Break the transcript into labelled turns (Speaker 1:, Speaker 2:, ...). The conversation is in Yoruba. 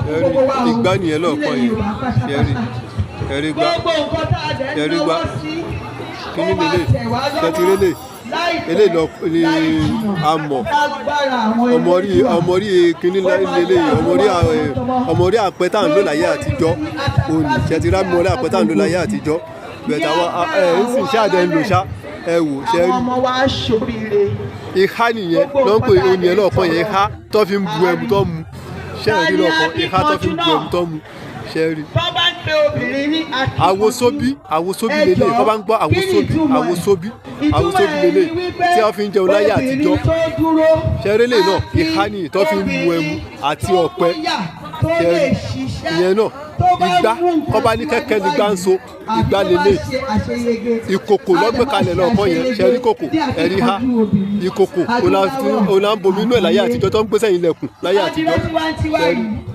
Speaker 1: Ẹ rí igbá nìyẹn lọ́ọ̀kan yẹn. Ṣé rí? Ẹ rí igbá.
Speaker 2: Gbogbo nǹkan tá a dẹ̀
Speaker 1: Ẹ
Speaker 2: ń
Speaker 1: rí igbá.
Speaker 2: náwó sí,
Speaker 1: Kíní
Speaker 2: ó máa
Speaker 1: lélẹ̀?
Speaker 2: tẹ̀ wá
Speaker 1: Ṣé ti rí
Speaker 2: lọ́wọ́
Speaker 1: eléyìí?
Speaker 2: láìpẹ́
Speaker 1: Eléyìí lọ ní
Speaker 2: láì jìnnà.
Speaker 1: amọ̀.
Speaker 2: Lágbára àwọn
Speaker 1: Ọmọrí
Speaker 2: Elédùà.
Speaker 1: ọmọrí kíní lélẹ̀, ọmọrí ọmọrí àpẹ tá à ń lò láyé àtijọ́. Òní ṣe ti rá mọ́rí àpẹ tá à ń lò láyé àtijọ́. Bẹ̀tẹ̀ àwọn ẹ̀ ń sìn ṣáà dẹ̀ ń lò ṣá. Ẹ wò, ṣe rí.
Speaker 2: Àwọn ọmọ wa ṣoríire.
Speaker 1: Ìhá nìyẹn ló ń pè ó nìyẹn lọ́ọ̀kan yẹn, ìhá tó fi ń bu ẹmu tó ń mu. Ṣé ẹ rí lọ́ọ̀kan? Ìhá tó fi ń bu ẹmu tó ń mu. Ṣé ẹ rí?
Speaker 2: Tó bá ń pe obìnrin ní akíkanjú.
Speaker 1: Àwòsóbí, àwòsóbí
Speaker 2: Ẹ
Speaker 1: lélẹ̀.
Speaker 2: jọ̀ọ́,
Speaker 1: Tó bá ń gbọ́
Speaker 2: kí ni
Speaker 1: àwòsóbí,
Speaker 2: ìtumọ̀ ẹ̀?
Speaker 1: àwòsóbí,
Speaker 2: Ìtumọ̀
Speaker 1: àwòsóbí
Speaker 2: ẹ̀
Speaker 1: lélẹ̀
Speaker 2: ni wípé
Speaker 1: tí wọ́n fi ń jẹun láyé àtijọ́.
Speaker 2: obìnrin tó dúró,
Speaker 1: Ṣé rí eléyìí náà?
Speaker 2: àti
Speaker 1: Ìhá nìyí tó fi ń mu ẹmu àti
Speaker 2: tó
Speaker 1: ọ̀pẹ.
Speaker 2: gbóyà, tó
Speaker 1: Ṣé
Speaker 2: lè
Speaker 1: rí?
Speaker 2: ṣiṣẹ́,
Speaker 1: Ìyẹn náà,
Speaker 2: tó bá
Speaker 1: igbá,
Speaker 2: mú nǹkan
Speaker 1: kọ́ bá ní kẹ́kẹ́ ní gbá ń so,
Speaker 2: àbí
Speaker 1: igbá
Speaker 2: tó bá
Speaker 1: lélẹ̀.
Speaker 2: ṣe àṣeyege,
Speaker 1: Ìkòkò
Speaker 2: á
Speaker 1: ló
Speaker 2: lè
Speaker 1: gbé
Speaker 2: máa
Speaker 1: kalẹ̀
Speaker 2: ṣe
Speaker 1: lọ́ọ̀kan yẹn. Ṣé rí kòkò?
Speaker 2: ní
Speaker 1: Ẹ rí há.
Speaker 2: akíkanjú obìnrin.
Speaker 1: Ìkòkò, òun là ń bomi inú ẹ̀ láyé àtijọ́ tó ń gbé sẹ́yìn ilẹ̀kùn láyé àtijọ́.
Speaker 2: Àdìrẹ tiwantiwa
Speaker 1: Ṣé rí?
Speaker 2: yìí.